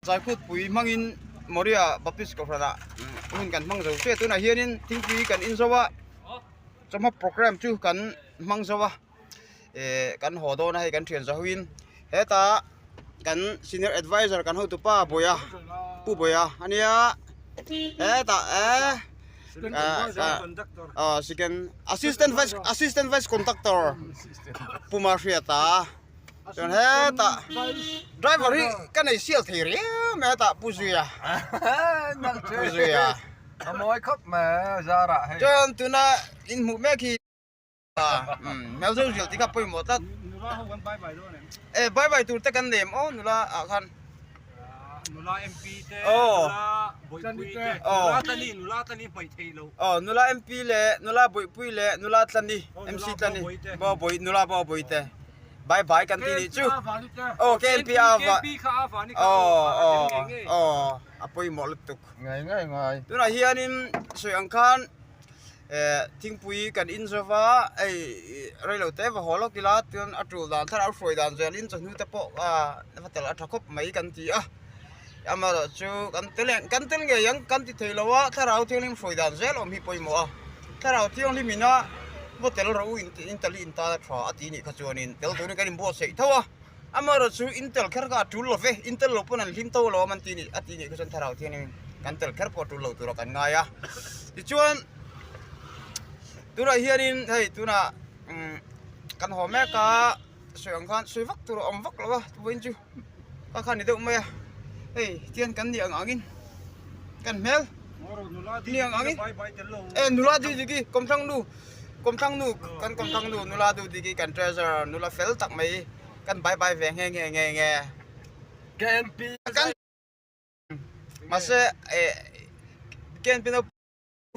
Zaikhutpui hmangin Moria Baptist Kohhranah hun kan hmang zo che. Tunah hianin thingpui kan in zo a, chawhma programme chu kan hmang zo a, eh kan haw dawn a hei kan thian zahoin hetah kan senior adviser kan hotupa Bawia Pu Bawia a nia hetah eh ah second assistant vice assistant vice conductor Pu Mahriata. Chuan hetah driver hi ka nei sial thei riau mai hetah Pu Zuia Pu Zuia A mawi khawp mai a zarah hei. Chuan tuna in hmuh mek hi umm hmel zeu zial tih kha pawimawh tlat. Nula ho kan bye bye dawn em? E bye bye tur te kan nem aw nula ah khan. Nula MP te nula Bawihpui te nula Tlani nula Tlani hmaih theih loh. Aw nula MP leh nula Bawihpui leh nula Tlani MC Tlani Bawbawih nula Bawbawih te. Bye bye kan ti nih chu. Aw KNP a va. Aw aw aw a pawimawh lutuk. Ngai ngai ngai. Tunah hianin sawi ang khan eh thingpui kan in zo va hei reilo te va haw lawk ila chuan a tul dan thlarau hruai dan zelin chawhnu te pawh a va tel a tha khawp mai kan ti a. Amaherawh chu kan tel kan tel ngei ang kan ti thei lo a thlarau thianghlim hruai dan zel awm hi pawimawh a thlarau thianghlim ina vaw tel rawh u in tel hi in tan a tha a ti nih kha chuanin tel turin kan inbuatsaih tho a amaherawh chu in tel kher kha a tul lo ve in tel lo pawn an hlim tho lo a man ti nih a ti nih kha chuan thlarau thianghlim kan tel kher pawh a tul lo tura kan ngai a tichuan tunah hianin hei tunah umm kan haw mek a sawi ang khan sawi vak tur a awm vak lo a vawiin chu. Ka kha ni deuh mai a hei tian kan ni ang angin kan hmel ni ang angin e nula du diki kawmthlang nu kawmthlang nu kan kawmthlang nu nula du diki kan treasure nula fel tak mai kan bye bye ve nghe nghe nghe nghe KNP kan mahse eh KNP no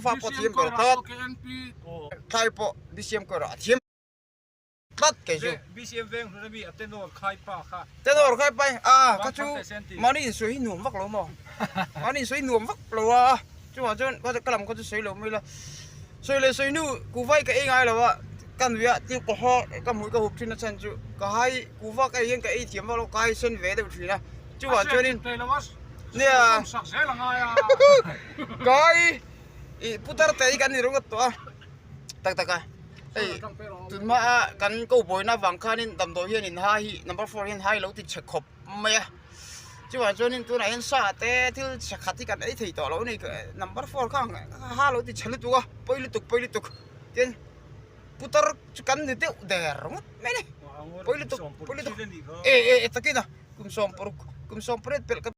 fa pawh thiam ber tlat thlai pawh BCM kawr ah a thiam. tlat kei chu. BCM veng hlun ami a tenor khai pa kha. Tenor khai pa a kha chu mahni insawi hi nuam vak lo maw? Mahni insawi nuam vak lo a chuvang chuan ka lam kha chu sawi lo mai la. Sawi leh sawi hnu kuhva hi ka ei ngai lo a ka nui a tin ka ha ka hmui ka hup thin a chhan chu ka hai kuhva ka ei hian ka ei thiam vak lo ka hai sen ve deuh thin a chuvang chuanin nia ka hai ih putar te hi kan ni ringawt tawh a tak tak a. Hei tunhma a kan ko buaina avang khanin damdawi hian in hai hi number four hian hai lo ti chhe khawp mai a chuvang chuanin tunah hian sa te thil chhe khat hi kan ei thei tawh lo a ni number four kha ha lo ti chhe lutuk a pawi lutuk pawi lutuk tin putar chu kan ni deuh der ngawt mai a ni pawi lutuk pawi lutuk e e takin a kum sawmparuk kum sawmpariat pelh ka.